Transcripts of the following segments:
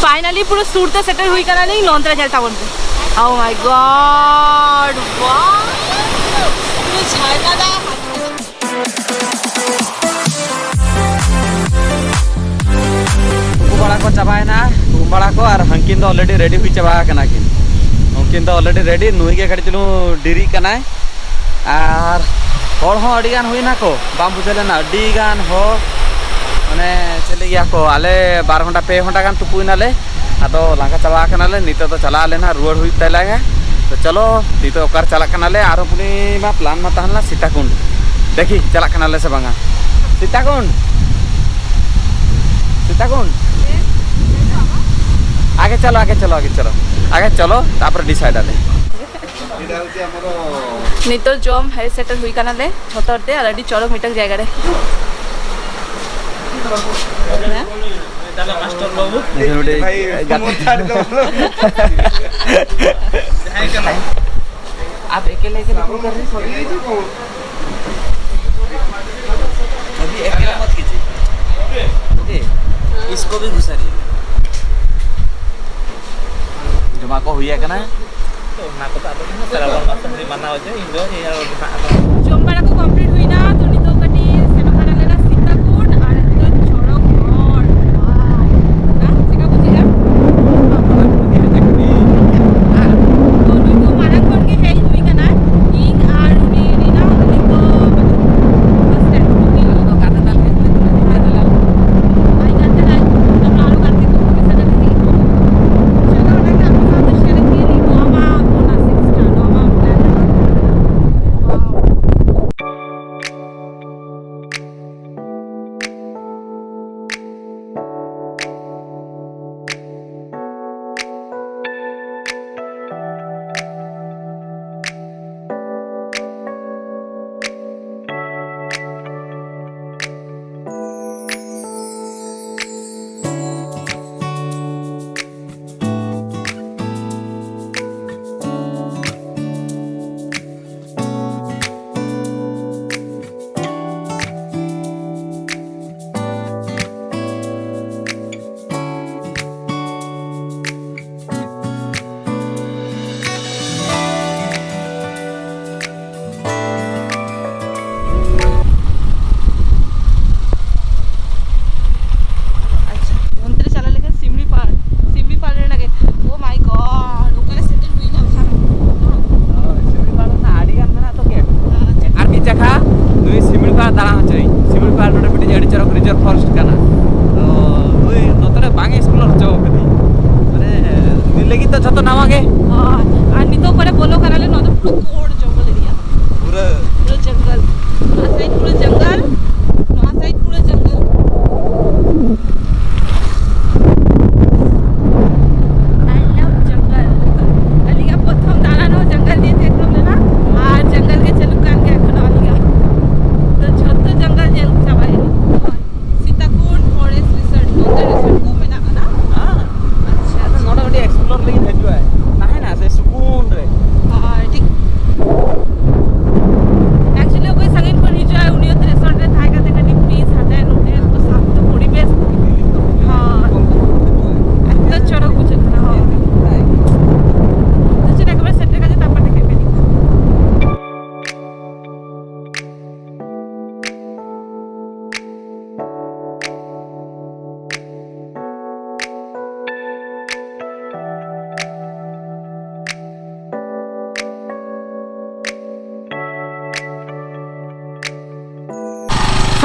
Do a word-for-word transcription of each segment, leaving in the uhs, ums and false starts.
Finally ᱯᱩᱨᱟᱹ ᱥᱩᱨ ᱛᱮ ᱥᱮᱴᱮᱨ ᱦᱩᱭ ᱠᱟᱱᱟᱞᱤᱧ, ᱱᱚᱱᱛᱮ ᱨᱮ ᱧᱮᱞ ᱛᱟᱵᱚᱱ ᱯᱮ᱾ Oh my God, wow! ᱯᱩᱨᱟᱹ ᱡᱷᱟᱨᱱᱟ ᱫᱟᱜ᱾ ᱛᱩᱯᱩ ᱵᱟᱲᱟ ᱠᱚ ᱪᱟᱵᱟᱭᱮᱱᱟ, ᱛᱩᱯᱩ ᱵᱟᱲᱟ ᱠᱚ, ᱟᱨ ᱦᱟᱝᱠᱤᱱ ᱫᱚ already ready ᱦᱩᱭ ᱪᱟᱵᱟ ᱟᱠᱟᱱᱟ ᱠᱤᱱ᱾ ᱩᱱᱠᱤᱱ ᱫᱚ already ready, ᱱᱩᱭ ᱜᱮ ᱠᱟᱹᱴᱤᱡ ᱪᱩᱞᱩᱝ ᱰᱮᱨᱤᱜ ᱠᱟᱱᱟᱭ᱾ ᱟᱨ ᱦᱚᱲ ᱦᱚᱸ ᱟᱹᱰᱤ ᱜᱟᱱ ᱦᱩᱭᱱᱟ ᱠᱚ, ᱵᱟᱢ ᱵᱩᱡᱷᱟᱹᱣ ᱞᱮᱱᱟ, ᱟᱹᱰᱤ ᱜᱟᱱ ᱦᱚᱲ, ᱢᱟᱱᱮ ᱪᱮᱫ ᱞᱟᱹᱭ ᱜᱮᱭᱟ ᱠᱚ, ᱟᱞᱮ ᱵᱟᱨ ᱜᱷᱚᱱᱴᱟ ᱯᱮ ᱜᱷᱚᱱᱴᱟ ᱜᱟᱱ ᱛᱩᱯᱩᱭᱱᱟᱞᱮ᱾ ᱟᱫᱚ ᱞᱟᱸᱜᱟ ᱪᱟᱵᱟ ᱠᱟᱱᱟᱞᱮ, ᱱᱤᱛᱚᱜ ᱫᱚ ᱪᱟᱞᱟᱜ ᱟᱞᱮ ᱱᱟᱦᱟᱜ, ᱨᱩᱣᱟᱹᱲ ᱦᱩᱭᱩᱜ ᱛᱟᱞᱮᱭᱟ᱾ ᱛᱚ ᱪᱚᱞᱚ, ᱱᱤᱛᱚᱜ ᱚᱠᱟᱨᱮ ᱪᱟᱞᱟᱜ ᱠᱟᱱᱟᱞᱮ, ᱟᱨᱦᱚᱸ ᱯᱩᱱᱤ ᱢᱟ plan ᱢᱟ ᱛᱟᱦᱮᱸ ᱞᱮᱱᱟ ᱥᱤᱛᱟᱠᱩᱱᱰ᱾ ᱫᱮᱠᱷᱤ ᱪᱟᱞᱟᱜ ᱠᱟᱱᱟᱞᱮ ᱥᱮ ᱵᱟᱝᱟ᱾ ᱥᱤᱛᱟᱠᱩᱱᱰ, ᱥᱤᱛᱟᱠᱩᱱᱰ, ᱟᱜᱮ ᱪᱚᱞᱚ, ᱟᱜᱮ ᱪᱚᱞᱚ, ᱟᱜᱮ ᱪᱚᱞᱚ, ᱟᱜᱮ ᱪᱚᱞᱚ, ᱛᱟᱨᱯᱚᱨᱮ decide ᱟᱞᱮ᱾ ᱱᱤᱛᱚᱜ ᱡᱚᱢ ᱦᱮᱡ ᱥᱮᱴᱮᱨ ᱦᱩᱭ ᱠᱟᱱᱟᱞᱮ ᱡᱷᱚᱛᱚ ᱦᱚᱲ ᱛᱮ, ᱟᱨ ᱟᱹᱰᱤ ᱪᱚᱨᱚᱠ ᱢᱤᱫᱴᱟᱝ ᱡᱟᱭᱜᱟ ᱨᱮ᱾ ᱦᱮᱸ? ᱛᱟᱦᱞᱮ ᱢᱟᱥᱴᱟᱨ ᱵᱟᱹᱵᱩ᱾ ᱡᱟᱦᱟᱸᱭ ᱠᱟᱱᱟ᱾ आप अकेले अकेले क्यों कर रहे हो? अभी अकेला मत कीजिए। ओके, इसको भी घुसा दीजिए। ᱡᱚᱢᱟ ᱠᱚ ᱦᱩᱭ ᱟᱠᱟᱱᱟ᱾ ᱚᱱᱟ ᱠᱚᱫᱚ ᱟᱫᱚ ᱥᱟᱨᱟ ᱵᱚᱱ ᱢᱟᱥᱮ ᱢᱟᱱᱟᱣ ᱦᱚᱪᱚ, ᱤᱧ ᱫᱚ ᱤᱭᱟᱹ ᱱᱟᱦᱟᱜ ᱟᱫᱚ᱾ ᱡᱚᱢ ᱵᱟᱲᱟ ᱠᱚ complete ᱦᱩᱭᱱᱟ, ᱛᱚ ᱱᱤᱛᱚᱜ ᱠᱟᱹᱴᱤᱡ ᱥᱮᱱᱚᱜ ᱠᱟᱱᱟᱞᱮ ᱱᱟ ᱥᱤᱛᱟᱠᱩᱸᱰ, ᱟᱨ ᱮᱛᱚ ᱪᱚᱨᱚᱠ ᱦᱚᱲ, wow! ᱵᱟᱝ, ᱪᱮᱠᱟ ᱵᱩᱡᱷᱟᱹᱜᱼᱟ? ᱛᱚ ᱱᱩᱭ ᱫᱚ ᱢᱟᱲᱟᱝ ᱠᱷᱚᱱ ᱜᱮ ᱦᱮᱡ ᱦᱩᱭ ᱠᱟᱱᱟ, ᱤᱧ ᱟᱨ ᱩᱱᱤ ᱨᱤᱱᱟ, ᱟᱹᱞᱤᱧ ᱫᱚ first time᱾ ᱟᱫᱚ ᱜᱟᱛᱮ ᱛᱟᱞᱮ ᱦᱮᱡ ᱞᱮᱱ ᱛᱟᱞᱮ᱾ ᱟᱡ ᱜᱟᱛᱮ ᱟᱡ, ᱛᱟᱨᱯᱚᱨ ᱟᱨᱚ ᱜᱟᱛᱮ ᱠᱚ ᱢᱤᱫ ᱥᱟᱶ ᱛᱮ ᱦᱮᱡ ᱦᱩᱭ ᱠᱟᱱᱟ᱾ ᱪᱚᱞᱚ, ᱚᱱᱟ ᱜᱮ ᱟᱯᱮ ᱥᱟᱶᱛᱮ share ᱠᱮᱫ ᱞᱤᱧ, ᱱᱚᱣᱟ ᱢᱟ ᱵᱚᱱᱟ six ᱴᱟ, ᱱᱚᱣᱟ ᱢᱟ plan ᱨᱮ ᱵᱟᱝ ᱛᱟᱦᱮᱸ ᱠᱟᱱᱟ᱾ Wow᱾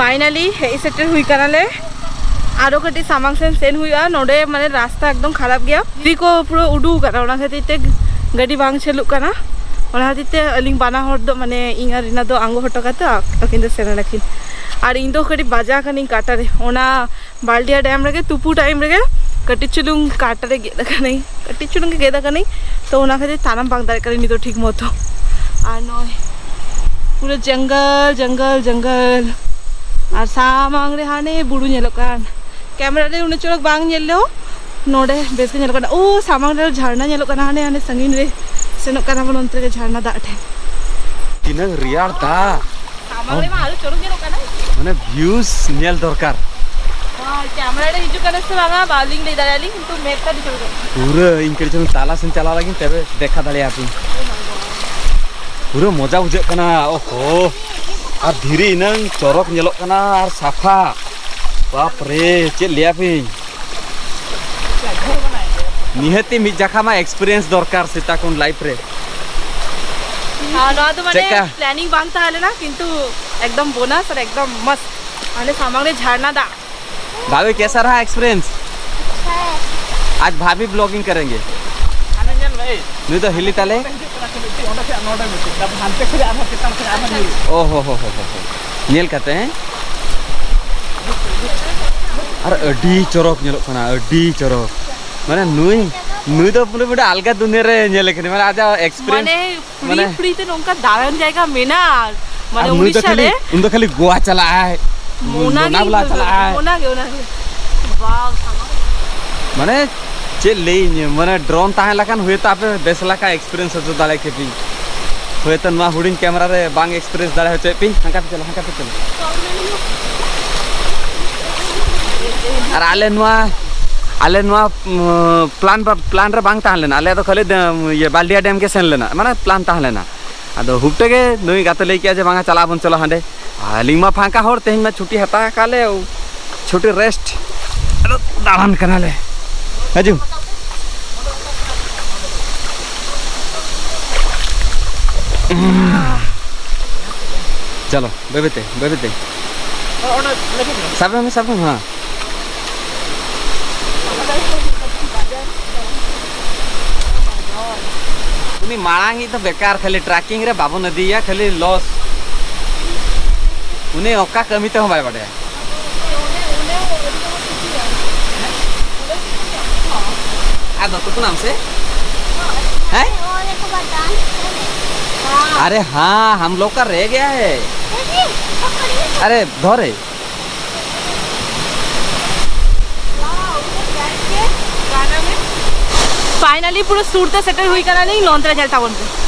ᱯᱷᱟᱭᱱᱟᱞᱤ ᱦᱮᱡ ᱥᱮᱴᱮᱨ ᱦᱩᱭ ᱠᱟᱱᱟᱞᱮ᱾ ᱟᱨᱚ ᱠᱟᱹᱴᱤᱡ ᱥᱟᱢᱟᱝ ᱥᱮᱱ ᱥᱮᱱ ᱦᱩᱭᱩᱜᱼᱟ᱾ ᱱᱚᱰᱮ ᱢᱟᱱᱮ ᱨᱟᱥᱛᱟ ᱮᱠᱫᱚᱢ ᱠᱷᱟᱨᱟᱯ ᱜᱮᱭᱟ, ᱫᱷᱤᱨᱤ ᱠᱚ ᱯᱩᱨᱟᱹ ᱩᱰᱩᱠ ᱟᱠᱟᱱᱟ, ᱚᱱᱟ ᱠᱷᱟᱹᱛᱤᱨ ᱛᱮ ᱜᱟᱹᱰᱤ ᱵᱟᱝ ᱪᱟᱹᱞᱩᱜ ᱠᱟᱱᱟ᱾ ᱚᱱᱟ ᱠᱷᱟᱹᱛᱤᱨ ᱛᱮ ᱟᱹᱞᱤᱧ ᱵᱟᱱᱟ ᱦᱚᱲ ᱫᱚ, ᱢᱟᱱᱮ ᱤᱧ ᱟᱨ ᱨᱤᱱᱟ ᱫᱚ ᱟᱬᱜᱚ ᱦᱚᱴᱚ ᱠᱟᱛᱮ ᱟᱹᱠᱤᱱ ᱫᱚ ᱥᱮᱱ ᱮᱱᱟᱠᱤᱱ᱾ ᱟᱨ ᱤᱧ ᱫᱚ ᱠᱟᱹᱴᱤᱡ ᱵᱟᱡᱟᱣ ᱠᱟᱹᱱᱟᱹᱧ ᱠᱟᱴᱟ ᱨᱮ, ᱚᱱᱟ ᱵᱟᱞᱰᱤᱭᱟ ᱰᱮᱢ ᱨᱮᱜᱮ ᱛᱩᱯᱩ ᱴᱟᱭᱤᱢ ᱨᱮᱜᱮ ᱠᱟᱹᱴᱤᱡ ᱪᱩᱞᱩᱝ ᱠᱟᱴᱟ ᱨᱮ ᱜᱮᱫ ᱟᱠᱟᱱᱟᱹᱧ, ᱠᱟᱹᱴᱤᱡ ᱪᱩᱞᱩᱝ ᱜᱮ ᱜᱮᱫ ᱟᱠᱟᱱᱟᱹᱧ᱾ ᱛᱚ ᱚᱱᱟ ᱠᱷᱟᱹᱛᱤᱨ ᱛᱟᱲᱟᱢ ᱵᱟᱝ ᱫᱟᱲᱮᱭᱟᱜ ᱠᱟᱹᱱᱟᱹᱧ ᱱᱤᱛᱚᱜ ᱴᱷᱤᱠ ᱢᱚᱛᱚ᱾ ᱟᱨ ᱱᱚᱜᱼᱚᱭ ᱯᱩᱨᱟᱹ ᱡᱚᱝᱜᱚᱞ, ᱡᱚᱝᱜᱚᱞ, ᱡᱚᱝᱜᱚᱞ᱾ ᱟᱨ ᱥᱟᱢᱟᱝ ᱨᱮ ᱦᱟᱱᱮ ᱵᱩᱨᱩ ᱧᱮᱞᱚᱜ ᱠᱟᱱ᱾ ᱠᱮᱢᱮᱨᱟ ᱨᱮ ᱩᱱᱟᱹᱜ ᱪᱚᱨᱚᱠ ᱵᱟᱝ ᱧᱮᱞ ᱨᱮᱦᱚᱸ, ᱱᱚᱰᱮ ᱵᱮᱥ ᱜᱮ ᱧᱮᱞᱚᱜ ᱠᱟᱱᱟ᱾ ᱳ, ᱥᱟᱢᱟᱝ ᱨᱮ ᱡᱷᱟᱨᱱᱟ ᱧᱮᱞᱚᱜ ᱠᱟᱱᱟ, ᱦᱟᱱᱮ, ᱦᱟᱱᱮ ᱥᱟᱺᱜᱤᱧ ᱨᱮ ᱥᱮᱱᱚᱜ ᱠᱟᱱᱟ ᱵᱚᱱ, ᱚᱱᱛᱮ ᱨᱮᱜᱮ ᱡᱷᱟᱨᱱᱟ ᱫᱟᱜ ᱴᱷᱮᱱ᱾ ᱛᱤᱱᱟᱹᱝ ᱨᱮᱭᱟᱲ ᱫᱟᱜ᱾ ᱥᱟᱢᱟᱝ ᱨᱮᱢᱟ ᱟᱨᱚ ᱪᱚᱨᱚᱠ ᱧᱮᱞᱚᱜ ᱠᱟᱱᱟ᱾ ᱢᱟᱱᱮ ᱵᱷᱤᱭᱩᱥ ᱧᱮᱞ ᱫᱚᱨᱠᱟᱨ᱾ ᱦᱳᱭ, ᱠᱮᱢᱮᱨᱟ ᱨᱮ ᱦᱤᱡᱩᱜ ᱠᱟᱱᱟ ᱥᱮ ᱵᱟᱝᱟ, ᱵᱟᱞᱤᱧ ᱞᱟᱹᱭ ᱫᱟᱲᱮᱭᱟᱜᱼᱟ ᱞᱤᱧ, ᱠᱤᱱᱛᱩ ᱢᱮᱫ ᱛᱮ ᱟᱹᱰᱤ ᱪᱚᱨᱚᱠ ᱧᱮᱞᱚᱜ ᱠᱟᱱᱟ᱾ ᱯᱩᱨᱟᱹ ᱤᱧ ᱠᱟᱹᱴᱤᱡ ᱪᱩᱞᱩᱝ ᱛᱟᱞᱟ ᱥᱮᱱ ᱪᱟᱞᱟᱣ ᱞᱟᱹᱜᱤᱫ, ᱛᱚᱵᱮ ᱫᱮᱠᱷᱟ ᱫᱟᱲᱮᱭᱟᱯᱮ᱾ ᱯᱩᱨᱟᱹ ᱢᱚᱡᱟ ᱵᱩᱡᱷᱟᱹᱜ ᱠᱟᱱᱟ᱾ ᱳᱦᱳ, ᱟᱨ ᱫᱷᱤᱨᱤ ᱤᱱᱟᱹᱝ ᱪᱚᱨᱚᱠ ᱧᱮᱞᱚᱜ ᱠᱟᱱᱟ ᱟᱨ ᱥᱟᱯᱷᱟ᱾ ᱵᱟᱯ ᱨᱮ, ᱪᱮᱫ ᱞᱟᱹᱭᱟᱯᱮ᱾ ᱱᱤᱦᱟᱹᱛᱤ ᱢᱤᱫ ᱡᱟᱠᱷᱟ ᱢᱟ ᱮᱠᱥᱯᱤᱨᱤᱭᱮᱱᱥ ᱫᱚᱨᱠᱟᱨ ᱥᱮᱛᱟ ᱠᱷᱚᱱ ᱞᱟᱭᱤᱯᱷ ᱨᱮ᱾ ᱦᱮᱸ, ᱱᱚᱣᱟ ᱫᱚ ᱢᱟᱱᱮ ᱪᱮᱫᱠᱟ? ᱯᱞᱮᱱᱤᱝ ᱵᱟᱝ ᱛᱟᱦᱮᱸ ᱞᱮᱱᱟ, ᱠᱤᱱᱛᱩ ᱮᱠᱫᱚᱢ ᱵᱳᱱᱟᱥ ᱟᱨ ᱮᱠᱫᱚᱢ ᱢᱚᱥᱛ᱾ ᱢᱟᱱᱮ ᱥᱟᱢᱟᱝ ᱨᱮ ᱡᱷᱟᱨᱱᱟ ᱫᱟᱜ᱾ भाभी, कैसा रहा एक्सपीरियंस? आज भाभी ब्लॉगिंग करेंगे। ᱱᱩᱭ ᱫᱚ ᱦᱤᱞᱤ ᱛᱟᱞᱮ᱾ ᱚᱸᱰᱮ ᱠᱷᱚᱱ ᱱᱚᱰᱮ ᱢᱩᱪᱟᱹᱫ, ᱛᱟᱨᱯᱚᱨ ᱦᱟᱱᱛᱮ ᱠᱷᱚᱱ ᱟᱨᱦᱚᱸ ᱪᱮᱛᱟᱱ ᱠᱷᱚᱱ ᱟᱨᱦᱚᱸ ᱧᱩᱨᱩᱜ᱾ ᱳ ᱦᱳ ᱦᱳ ᱦᱳ ᱦᱳ ᱦᱳ᱾ ᱧᱮᱞ ᱠᱟᱛᱮ, ᱦᱮᱸ? ᱟᱨ ᱟᱹᱰᱤ ᱪᱚᱨᱚᱠ ᱧᱮᱞᱚᱜ ᱠᱟᱱᱟ, ᱟᱹᱰᱤ ᱪᱚᱨᱚᱠ᱾ ᱢᱟᱱᱮ ᱱᱩᱭ, ᱱᱩᱭ ᱫᱚ ᱯᱩᱨᱟᱹ ᱢᱤᱫᱴᱟᱝ ᱟᱞᱜᱟ ᱫᱩᱱᱤᱭᱟᱹ ᱨᱮ ᱧᱮᱞᱮ ᱠᱟᱱᱟ, ᱢᱟᱱᱮ ᱟᱡᱟᱜ ᱮᱠᱥᱯᱤᱨᱤᱭᱮᱱᱥ᱾ ᱢᱟᱱᱮ free, ᱢᱟᱱᱮ free ᱛᱮ ᱱᱚᱝᱠᱟ ᱫᱟᱬᱟᱱ ᱡᱟᱭᱜᱟ ᱢᱮᱱᱟᱜᱼᱟ, ᱢᱟᱱᱮ ᱟᱨ ᱱᱩᱭ ᱫᱚ ᱩᱲᱤᱥᱥᱟ ᱠᱷᱟᱹᱞᱤ, ᱨᱮ᱾ ᱩᱱᱤ ᱫᱚ ᱠᱷᱟᱹᱞᱤ ᱜᱳᱣᱟ ᱪᱟᱞᱟᱜᱼᱟᱭ, ᱚᱱᱟᱜᱮ ᱞᱳᱱᱟᱵᱞᱟ ᱤᱧ ᱪᱟᱞᱟᱜᱼᱟᱭ᱾ ᱚᱱᱟᱜᱮ, ᱚᱱᱟᱜᱮ᱾ ᱵᱟᱝ, ᱥᱟᱢᱟᱝ᱾ ᱢᱟᱱᱮ ᱪᱮᱫ ᱞᱟᱹᱭᱟᱹᱧ, ᱢᱟᱱᱮ ᱰᱨᱳᱱ ᱛᱟᱦᱮᱸ ᱞᱮᱠᱷᱟᱱ ᱦᱳᱭᱛᱳ ᱟᱯᱮ ᱵᱮᱥ ᱞᱮᱠᱟ ᱮᱠᱥᱯᱤᱨᱤᱭᱮᱱᱥ ᱦᱚᱪᱚ ᱫᱟᱲᱮ ᱠᱮᱯᱮ᱾ ᱦᱳᱭᱛᱳ ᱱᱚᱣᱟ ᱦᱩᱰᱤᱧ ᱠᱮᱢᱮᱨᱟ ᱨᱮ ᱵᱟᱝ ᱮᱠᱥᱯᱤᱨᱤᱭᱮᱱᱥ ᱫᱟᱲᱮ ᱦᱚᱪᱚᱭᱮᱫ ᱯᱮ᱾ ᱦᱟᱱᱠᱟ ᱯᱮ ᱪᱟᱞᱟᱜ, ᱦᱟᱱᱠᱟ ᱯᱮ ᱪᱟᱞᱟᱜ᱾ ᱟᱨ ᱟᱞᱮ ᱱᱚᱣᱟ, ᱟᱞᱮ ᱱᱚᱣᱟ, ᱩᱸ, ᱯᱞᱟᱱ ᱵᱟ-, ᱯᱞᱟᱱ ᱨᱮ ᱵᱟᱝ ᱛᱟᱦᱮᱸ ᱞᱮᱱᱟ᱾ ᱟᱞᱮ ᱫᱚ ᱠᱷᱟᱹᱞᱤ ᱰᱮᱢ, ᱤᱭᱟᱹ, ᱵᱟᱞᱰᱤᱭᱟ ᱰᱮᱢ ᱜᱮ ᱥᱮᱱ ᱞᱮᱱᱟ, ᱢᱟᱱᱮ ᱯᱞᱟᱱ ᱛᱟᱦᱮᱸ ᱞᱮᱱᱟ᱾ ᱟᱫᱚ ᱦᱩᱯᱴᱟᱹ ᱜᱮ ᱱᱩᱭ ᱜᱟᱛᱮ ᱞᱟᱹᱭ ᱠᱮᱜᱼᱟ ᱡᱮ, "ᱵᱟᱝᱟ, ᱪᱟᱞᱟᱜ ᱟᱵᱚᱱ, ᱪᱚᱞᱚ ᱦᱟᱸᱰᱮ᱾" ᱟᱹᱞᱤᱧ ᱢᱟ ᱯᱷᱟᱸᱠᱟ ᱦᱚᱲ, ᱛᱮᱦᱮᱧ ᱢᱟ ᱪᱷᱩᱴᱤ ᱦᱟᱛᱟᱣ ᱟᱠᱟᱫ ᱞᱮ, ᱪᱷᱩᱴᱤ ᱨᱮᱥᱴ᱾ ᱟᱫᱚ ᱫᱟᱬᱟᱱ ᱠᱟᱱᱟᱞᱮ᱾ ᱦᱤᱡᱩᱜ᱾ ᱪᱚᱞᱚ, ᱵᱟᱹᱭ ᱵᱟᱹᱭ ᱛᱮ, ᱵᱟᱹᱭ ᱵᱟᱹᱭ ᱛᱮ᱾ ᱥᱟᱵ ᱢᱮ, ᱥᱟᱵ ᱢᱮ, ᱦᱮᱸ᱾ ᱩᱱᱤ ᱢᱟᱲᱟᱝ ᱤᱡ ᱫᱚ ᱵᱮᱠᱟᱨ, ᱠᱷᱟᱹᱞᱤ ᱴᱨᱟᱠᱤᱝ ᱨᱮ ᱵᱟᱵᱚᱱ ᱤᱫᱤᱭᱮᱭᱟ, ᱠᱷᱟᱹᱞᱤ ᱞᱚᱥ᱾ ᱩᱱᱤ ᱚᱠᱟ ᱠᱟᱹᱢᱤ ᱛᱮᱦᱚᱸ ᱵᱟᱭ ᱵᱟᱰᱟᱭᱟ᱾ ᱟᱫᱚ ᱛᱩᱠᱩᱱᱟᱢ ᱥᱮ? ᱦᱮᱸ? अरे हाँ, हम लोग का रह गया है। अरे धरे। फाइनली पूरा सुरते सेटल हुई करना नहीं, नॉन तेरा जलता बन।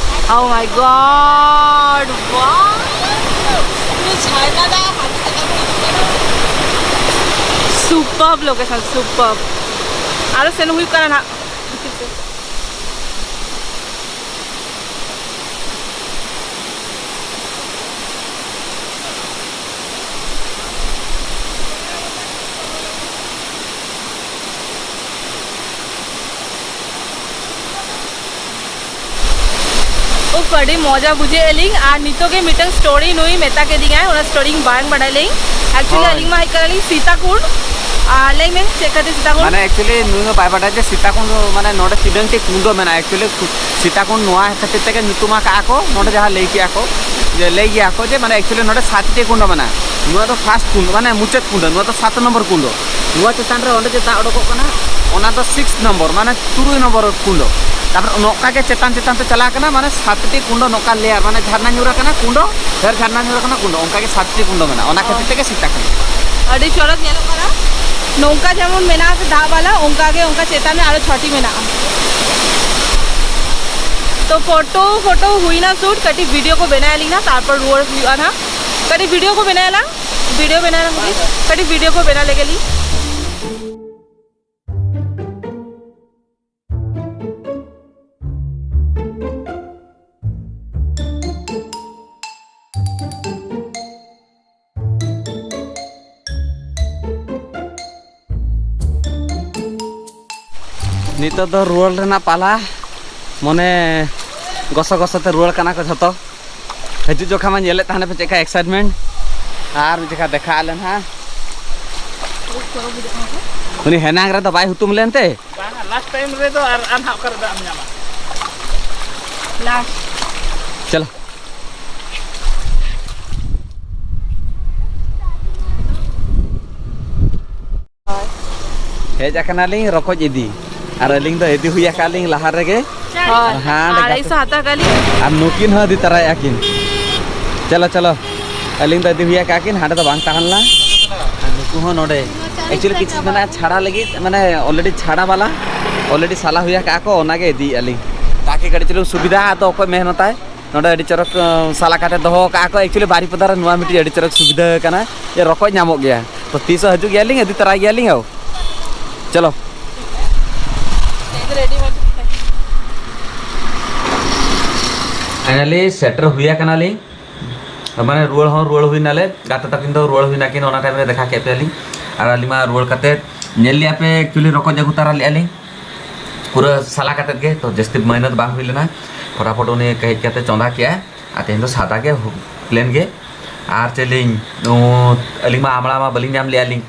Oh my God, wow। Superb location, superb. ᱟᱨᱚ ᱥᱮᱱ ᱦᱩᱭᱩᱜ ᱠᱟᱱᱟ ᱱᱟᱜ᱾ ᱩᱯᱷ, ᱟᱹᱰᱤ ᱢᱚᱡᱟ ᱵᱩᱡᱷᱟᱹᱣ ᱟᱹᱞᱤᱧ᱾ ᱟᱨ ᱱᱤᱛᱚᱜ ᱜᱮ ᱢᱤᱫᱴᱟᱝ ᱥᱴᱳᱨᱤ ᱱᱩᱭ ᱢᱮᱛᱟ ᱠᱮᱫᱤᱧᱟᱭ, ᱚᱱᱟ ᱥᱴᱳᱨᱤ ᱤᱧ ᱵᱟᱝ ᱵᱟᱰᱟᱭ ᱞᱤᱧ᱾ ᱮᱠᱪᱩᱭᱮᱞᱤ ᱦᱳᱭ᱾ ᱟᱹᱞᱤᱧ ᱢᱟ ᱦᱮᱡ ᱠᱟᱱᱟᱞᱤᱧ ᱥᱤᱛᱟᱠᱩᱸᱰ᱾ ᱟᱨ ᱞᱟᱹᱭ ᱢᱮ, ᱪᱮᱫ ᱠᱷᱟᱹᱛᱤᱨ ᱥᱤᱛᱟᱠᱩᱸᱰ? ᱢᱟᱱᱮ ᱮᱠᱪᱩᱭᱮᱞᱤ ᱱᱩᱭ ᱦᱚᱸ ᱵᱟᱭ ᱵᱟᱰᱟᱭᱟ ᱡᱮ ᱥᱤᱛᱟᱠᱩᱸᱰ ᱢᱟᱱᱮ ᱱᱚᱰᱮ ᱛᱤᱱᱟᱹᱝ ᱴᱤ ᱠᱩᱸᱰ ᱢᱮᱱᱟᱜᱼᱟ᱾ ᱮᱠᱪᱩᱭᱮᱞᱤ ᱥᱤᱛᱟᱠᱩᱸᱰ ᱱᱚᱣᱟ ᱠᱷᱟᱹᱛᱤᱨ ᱛᱮᱜᱮ ᱧᱩᱛᱩᱢ ᱟᱠᱟᱫᱼᱟ ᱠᱚ, ᱱᱚᱰᱮ ᱡᱟᱦᱟᱸ ᱞᱟᱹᱭ ᱠᱮᱜᱼᱟ ᱠᱚ, ᱡᱮ ᱞᱟᱹᱭ ᱜᱮᱭᱟ ᱠᱚ ᱡᱮ ᱢᱟᱱᱮ ᱮᱠᱪᱩᱭᱮᱞᱤ ᱱᱚᱰᱮ ᱥᱟᱛᱴᱤ ᱠᱩᱸᱰ ᱢᱮᱱᱟᱜᱼᱟ᱾ ᱱᱚᱣᱟ ᱫᱚ ᱯᱷᱟᱥᱴ ᱠᱩᱸᱰ, ᱢᱟᱱᱮ ᱢᱩᱪᱟᱹᱫ ᱠᱩᱸᱰ, ᱱᱚᱣᱟ ᱫᱚ ᱥᱟᱛ ᱱᱚᱢᱵᱚᱨ ᱠᱩᱸᱰ᱾ ᱱᱚᱣᱟ ᱪᱮᱛᱟᱱ ᱨᱮ ᱚᱸᱰᱮ ᱡᱮ ᱫᱟᱜ ᱚᱰᱚᱠᱚᱜ ᱠᱟᱱᱟ, ᱚᱱᱟ ᱫᱚ ᱥᱤᱠᱥ ᱱᱚᱢᱵᱚᱨ, ᱢᱟᱱᱮ ᱛᱩᱨᱩᱭ ᱱᱚᱢᱵᱚᱨ ᱠᱩᱸᱰ᱾ ᱛᱟᱨᱯᱚᱨ ᱱᱚᱝᱠᱟ ᱜᱮ ᱪᱮᱛᱟᱱ ᱪᱮᱛᱟᱱ ᱛᱮ ᱪᱟᱞᱟᱣ ᱠᱟᱱᱟ, ᱢᱟᱱᱮ ᱥᱟᱛᱴᱤ ᱠᱩᱸᱰ ᱱᱚᱝᱠᱟ ᱞᱮᱭᱟᱨ, ᱢᱟᱱᱮ ᱡᱷᱟᱨᱱᱟ ᱧᱩᱨ ᱟᱠᱟᱱᱟ ᱠᱩᱸᱰ, ᱯᱷᱮᱨ ᱡᱷᱟᱨᱱᱟ ᱧᱩᱨ ᱟᱠᱟᱱᱟ ᱠᱩᱸᱰ, ᱚᱱᱠᱟ ᱜᱮ ᱥᱟᱛᱴᱤ ᱠᱩᱸᱰ ᱢᱮᱱᱟᱜᱼᱟ, ᱚᱱᱟ ᱠᱷᱟᱹᱛᱤᱨ ᱛᱮᱜᱮ ᱥᱤᱛᱟ ᱠᱩᱸᱰ᱾ ᱟᱹᱰᱤ ᱪᱚᱨᱚᱠ ᱧᱮᱞᱚᱜ ᱠᱟᱱᱟ᱾ ᱱᱚᱝᱠᱟ ᱡᱮᱢᱚᱱ ᱢᱮᱱᱟᱜᱼᱟ ᱥᱮ ᱫᱟᱜ ᱵᱟᱞᱟ, ᱚᱱᱠᱟ ᱜᱮ ᱚᱱᱠᱟ ᱪᱮᱛᱟᱱ ᱨᱮ ᱟᱨᱚ ᱪᱷᱚᱴᱤ ᱢᱮᱱᱟᱜᱼᱟ᱾ ᱛᱚ ᱯᱷᱳᱴᱳ ᱯᱷᱳᱴᱳ ᱦᱩᱭᱱᱟ ᱥᱩᱴ, ᱠᱟᱹᱴᱤᱡ ᱵᱷᱤᱰᱤᱭᱳ ᱠᱚ ᱵᱮᱱᱟᱣ ᱟᱹᱞᱤᱧ ᱱᱟ, ᱛᱟᱨᱯᱚᱨ ᱨᱩᱣᱟᱹᱲ ᱦᱩᱭᱩᱜᱼᱟ ᱱᱟᱦᱟᱜ᱾ ᱠᱟᱹᱴᱤᱡ ᱵᱷᱤᱰᱤᱭᱳ ᱠᱚ ᱵᱮᱱᱟᱣ ᱟᱞᱟᱝ, ᱵᱷᱤᱰᱤᱭᱳ ᱵᱮᱱᱟᱣ ᱟᱞᱟᱝ ᱠᱟᱹᱴᱤᱡ, ᱠᱟᱹᱴᱤᱡ ᱵᱷᱤᱰᱤᱭᱳ ᱠᱚ ᱵᱮᱱᱟᱣ ᱞᱮᱜᱮ ᱞᱤᱧ᱾ ᱱᱤᱛᱚᱜ ᱫᱚ ᱨᱩᱣᱟᱹᱲ ᱨᱮᱱᱟᱜ ᱯᱟᱞᱟ᱾ ᱢᱚᱱᱮ ᱜᱚᱥᱚ ᱜᱚᱥᱚ ᱛᱮ ᱨᱩᱣᱟᱹᱲ ᱠᱟᱱᱟ ᱠᱚ ᱡᱷᱚᱛᱚ᱾ ᱦᱤᱡᱩᱜ ᱡᱚᱠᱷᱟ ᱢᱟ ᱧᱮᱞᱮᱫ ᱛᱟᱦᱮᱱᱟ ᱯᱮ ᱪᱮᱫ ᱞᱮᱠᱟ ᱮᱠᱥᱟᱭᱤᱴᱢᱮᱱᱴ᱾ ᱟᱨ ᱢᱤᱫ ᱡᱚᱠᱷᱟ ᱫᱮᱠᱷᱟ ᱟᱞᱮ ᱱᱟᱦᱟᱜ᱾ ᱩᱱᱤ ᱦᱮᱱᱟᱝ ᱨᱮᱫᱚ ᱵᱟᱭ ᱦᱩᱛᱩᱢ ᱞᱮᱱ ᱛᱮ? ᱵᱟᱝᱟ, ᱞᱟᱥᱴ ᱴᱟᱭᱤᱢ ᱨᱮᱫᱚ ᱟᱨ, ᱟᱨ ᱱᱟᱦᱟᱜ ᱚᱠᱟ ᱨᱮ ᱫᱟᱜ ᱮᱢ ᱧᱟᱢᱟ? ᱞᱟᱥᱴ᱾ ᱪᱚᱞᱚ᱾ ᱦᱮᱡ ᱟᱠᱟᱱᱟᱞᱤᱧ ᱨᱚᱠᱚᱡ ᱤᱫᱤ, ᱟᱨ ᱟᱹᱞᱤᱧ ᱫᱚ ᱤᱫᱤ ᱦᱩᱭ ᱟᱠᱟᱫ ᱞᱤᱧ ᱞᱟᱦᱟ ᱨᱮᱜᱮ᱾ ᱦᱳᱭ᱾ ᱦᱮᱸ, ᱟᱨ ᱰᱟᱠᱟ ᱟᱲᱟᱭᱥᱚ ᱦᱟᱛᱟᱣ ᱠᱟᱜ ᱞᱤᱧ᱾ ᱟᱨ ᱱᱩᱠᱤᱱ ᱦᱚᱸ ᱤᱫᱤ ᱛᱟᱨᱟᱭᱮᱫᱼᱟ ᱠᱤᱱ᱾ ᱪᱚᱞᱚ, ᱪᱚᱞᱚ, ᱟᱹᱞᱤᱧ ᱫᱚ ᱤᱫᱤ ᱦᱩᱭ ᱟᱠᱟᱫ ᱠᱤᱱ, ᱦᱟᱸᱰᱮ ᱫᱚ ᱵᱟᱝ ᱛᱟᱦᱮᱸ ᱞᱮᱱᱟ᱾ ᱟᱨ ᱱᱩᱠᱩ ᱦᱚᱸ ᱱᱚᱰᱮ᱾ Actually ᱠᱤᱪᱷᱩ ᱢᱮᱱᱟᱜᱼᱟ ᱪᱷᱟᱲᱟ ᱞᱟᱹᱜᱤᱫ, ᱢᱟᱱᱮ already ᱪᱷᱟᱲᱟ ᱵᱟᱞᱟ, already ᱥᱟᱞᱟ ᱦᱩᱭ ᱟᱠᱟᱫᱼᱟ ᱠᱚ, ᱚᱱᱟᱜᱮ ᱤᱫᱤᱭᱮᱫᱼᱟ ᱞᱤᱧ᱾ ᱛᱟᱠᱤ ᱠᱟᱹᱴᱤᱡ ᱪᱩᱞᱩᱝ ᱥᱩᱵᱤᱫᱷᱟ, ᱟᱫᱚ ᱚᱠᱚᱭ ᱢᱮᱦᱱᱚᱛᱟᱭ᱾ ᱱᱚᱰᱮ ᱟᱹᱰᱤ ᱪᱚᱨᱚᱠ, ᱟᱸ, ᱥᱟᱞᱟ ᱠᱟᱛᱮ ᱫᱚᱦᱚ ᱠᱟᱜᱼᱟ ᱠᱚ᱾ Actually ᱵᱟᱨᱤᱯᱟᱫᱟ ᱨᱮ ᱱᱚᱣᱟ ᱢᱤᱫᱴᱤᱡ ᱟᱹᱰᱤ ᱪᱚᱨᱚᱠ ᱥᱩᱵᱤᱫᱷᱟ ᱠᱟᱱᱟ ᱡᱮ ᱨᱚᱠᱚᱡ ᱧᱟᱢᱚᱜ ᱜᱮᱭᱟ᱾ ᱛᱚ ᱛᱤᱥ ᱦᱚᱸ ᱦᱤᱡᱩᱜ ᱜᱮᱭᱟᱞᱤᱧ, ᱤᱫᱤ ᱛᱚᱨᱟᱭ ᱜᱮᱭᱟᱞᱤᱧ᱾ ᱟᱣ, ᱪᱚᱞᱚ᱾ Finally ᱥᱮᱴᱮᱨ ᱦᱩᱭ ᱟᱠᱟᱱᱟᱞᱤᱧ, ᱢᱟᱱᱮ ᱨᱩᱣᱟᱹᱲ ᱦᱚᱸ ᱨᱩᱣᱟᱹᱲ ᱦᱩᱭᱱᱟᱞᱮ, ᱜᱟᱛᱮ ᱛᱟᱹᱠᱤᱱ ᱫᱚ ᱨᱩᱣᱟᱹᱲ ᱦᱩᱭᱱᱟᱠᱤᱱ, ᱚᱱᱟ ᱴᱟᱭᱤᱢ ᱨᱮ ᱫᱮᱠᱷᱟ ᱠᱮᱫ ᱯᱮᱭᱟᱞᱤᱧ᱾ ᱟᱨ ᱟᱹᱞᱤᱧ ᱢᱟ ᱨᱩᱣᱟᱹᱲ ᱠᱟᱛᱮ ᱧᱮᱞ ᱞᱮᱜᱼᱟ ᱯᱮ, actually ᱨᱚᱠᱚᱡ ᱟᱹᱜᱩ ᱛᱟᱨᱟ ᱞᱮᱜᱼᱟ ᱞᱤᱧ᱾ ᱯᱩᱨᱟᱹ ᱥᱟᱞᱟ ᱠᱟᱛᱮᱫ ᱜᱮ, ᱛᱚ ᱡᱟᱹᱥᱛᱤ ᱢᱮᱦᱱᱚᱛ ᱵᱟᱝ ᱦᱩᱭ ᱞᱮᱱᱟ᱾ ᱯᱷᱚᱴᱟᱯᱷᱚᱴ ᱩᱱᱤ ᱦᱮᱡ ᱠᱟᱛᱮ ᱪᱚᱸᱫᱟ ᱠᱮᱜᱼᱟᱭ, ᱟᱨ ᱛᱮᱦᱮᱧ ᱫᱚ ᱥᱟᱫᱟ ᱜᱮ ᱦᱩ-, plain ᱜᱮ᱾ ᱟᱨ ᱪᱮᱫ ᱞᱤᱧ, ᱩᱸ, ᱟᱹᱞᱤᱧ ᱢᱟ ᱟᱢᱲᱟ ᱢᱟ ᱵᱟᱹᱞᱤᱧ ᱧᱟᱢ ᱞᱮᱜᱼᱟ ᱞᱤᱧ,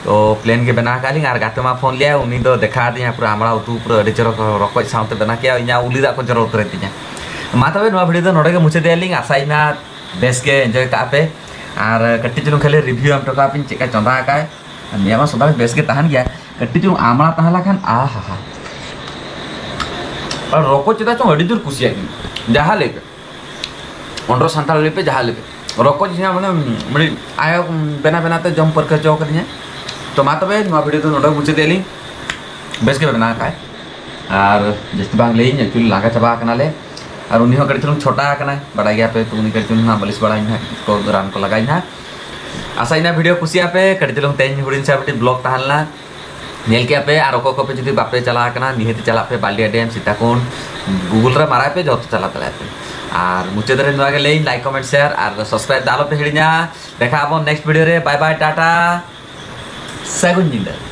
ᱛᱚ plain ᱜᱮ ᱵᱮᱱᱟᱣ ᱠᱟᱜᱼᱟ ᱞᱤᱧ᱾ ᱟᱨ ᱜᱟᱛᱮ ᱢᱟ ᱯᱷᱳᱱ ᱞᱮᱜᱼᱟᱭ, ᱩᱱᱤ ᱫᱚ ᱫᱮᱠᱷᱟᱣ ᱟᱹᱫᱤᱧᱟ ᱯᱩᱨᱟᱹ ᱟᱢᱲᱟ ᱩᱛᱩ, ᱯᱩᱨᱟᱹ ᱟᱹᱰᱤ ᱪᱚᱨᱚᱠ ᱨᱚᱠᱚᱡ ᱥᱟᱶᱛᱮ ᱵᱮᱱᱟᱣ ᱠᱮᱜᱼᱟ, ᱤᱧᱟᱹᱜ ᱩᱞᱤ ᱫᱟᱜ ᱠᱚ ᱡᱚᱨᱚ ᱩᱛᱟᱹᱨᱮᱱ ᱛᱤᱧᱟ᱾ ᱢᱟ ᱛᱚᱵᱮ ᱱᱚᱣᱟ video ᱫᱚ ᱱᱚᱰᱮ ᱜᱮ ᱢᱩᱪᱟᱹᱫᱮᱜᱼᱟ ᱞᱤᱧ, ᱟᱥᱟᱭᱟᱹᱧ ᱱᱟ ᱵᱮᱥ ᱜᱮ enjoy ᱠᱟᱜᱼᱟ ᱯᱮ᱾ ᱟᱨ ᱠᱟᱹᱴᱤᱡ ᱪᱩᱞᱩᱝ ᱠᱷᱟᱹᱞᱤ review ᱮᱢ ᱦᱚᱴᱚ ᱠᱟᱜ ᱯᱮ ᱪᱮᱫ ᱞᱮᱠᱟ ᱪᱚᱸᱫᱟ ᱟᱠᱟᱫ᱾ ᱱᱤᱭᱟᱹ ᱢᱟ ᱥᱚᱫᱟ ᱵᱮᱥ ᱜᱮ ᱛᱟᱦᱮᱱ ᱜᱮᱭᱟ, ᱠᱟᱹᱴᱤᱡ ᱪᱩᱞᱩᱝ ᱟᱢᱲᱟ ᱛᱟᱦᱮᱸ ᱞᱮᱱᱠᱷᱟᱱ ᱟᱦᱟ ᱦᱟ᱾ ᱟᱨ ᱨᱚᱠᱚᱡ ᱪᱮᱫᱟᱜ ᱪᱚᱝ ᱟᱹᱰᱤ ᱡᱳᱨ ᱠᱩᱥᱤᱭᱟᱜ ᱜᱤᱧ, ᱡᱟᱦᱟᱸ ᱞᱟᱹᱭ ᱯᱮ, ᱚᱸᱰᱨᱚ ᱥᱟᱱᱛᱟᱲ ᱞᱟᱹᱭ ᱯᱮ, ᱡᱟᱦᱟᱸ ᱞᱟᱹᱭ ᱯᱮ, ᱨᱚᱠᱚᱡ ᱤᱧᱟᱹᱜ ᱢᱟᱱᱮ ᱢᱤᱫ ᱟᱭᱳ ᱵᱮᱱᱟ ᱵᱮᱱᱟ ᱛᱮ ᱡᱚᱢ ᱯᱟᱹᱨᱠᱟᱹ ᱦᱚᱪᱚ ᱠᱟᱫᱤᱧᱟ᱾ ᱛᱚ ᱢᱟ ᱛᱚᱵᱮ ᱱᱚᱣᱟ video ᱫᱚ ᱱᱚᱰᱮ ᱢᱩᱪᱟᱹᱫᱮᱜᱼᱟ ᱞᱤᱧ, ᱵᱮᱥ ᱜᱮ ᱵᱮᱱᱟᱣ ᱠᱟᱜᱼᱟᱭ᱾ ᱟᱨ ᱡᱟᱹᱥᱛᱤ ᱵᱟᱝ ᱞᱟᱹᱭᱟᱹᱧ, actually ᱞᱟᱸᱜᱟ ᱪᱟᱵᱟ ᱟᱠᱟᱱᱟᱞᱮ᱾ ᱟᱨ ᱩᱱᱤ ᱦᱚᱸ ᱠᱟᱹᱴᱤᱡ ᱪᱩᱞᱩᱝ ᱪᱷᱚᱴᱟ ᱟᱠᱟᱱᱟᱭ, ᱵᱟᱰᱟᱭ ᱜᱮᱭᱟ ᱯᱮ, ᱛᱚ ᱩᱱᱤ ᱠᱟᱹᱴᱤᱡ ᱪᱩᱞᱩᱝ ᱦᱟᱸᱜ ᱵᱟᱹᱞᱤᱥ ᱵᱟᱲᱟᱭ ᱱᱟᱦᱟᱜ, ᱠᱚ ᱨᱟᱱ ᱠᱚ ᱞᱟᱜᱟᱭ ᱱᱟᱦᱟᱜ᱾ ᱟᱥᱟᱭ ᱤᱧ video ᱠᱩᱥᱤᱭᱟᱜ ᱯᱮ, ᱠᱟᱹᱴᱤᱡ ᱪᱩᱞᱩᱝ ᱛᱮᱦᱮᱧ ᱦᱩᱰᱤᱧ ᱥᱮ ᱢᱤᱫᱴᱤᱡ vlog ᱛᱟᱦᱮᱸ ᱞᱮᱱᱟ᱾ ᱧᱮᱞ ᱠᱮᱜᱼᱟ ᱯᱮ, ᱟᱨ ᱚᱠᱚᱭ ᱠᱚᱯᱮ ᱡᱩᱫᱤ ᱵᱟᱯᱮ ᱪᱟᱞᱟᱣ ᱟᱠᱟᱱᱟ, ᱱᱤᱦᱟᱹᱛ ᱪᱟᱞᱟᱜ ᱯᱮ ᱵᱟᱞᱤᱭᱟ dam, ᱥᱤᱛᱟᱠᱩᱸᱰ, Google ᱨᱮ ᱢᱟᱨᱟᱭ ᱯᱮ, ᱡᱚᱛᱚ ᱪᱟᱞᱟᱣ ᱫᱟᱲᱮᱭᱟᱜᱼᱟ ᱯᱮ᱾ ᱟᱨ ᱢᱩᱪᱟᱹᱫ ᱨᱮ ᱱᱚᱣᱟ ᱜᱮ ᱞᱟᱹᱭᱟᱹᱧ, like, comment, share ᱟᱨ subscribe ᱫᱚ ᱟᱞᱚ ᱯᱮ ᱦᱤᱲᱤᱧᱟ᱾ ᱫᱮᱠᱷᱟ ᱟᱵᱚᱱ next video ᱨᱮ᱾ Bye bye, ᱴᱟᱴᱟ, ᱥᱟᱹᱜᱩᱱ ᱧᱤᱫᱟᱹ᱾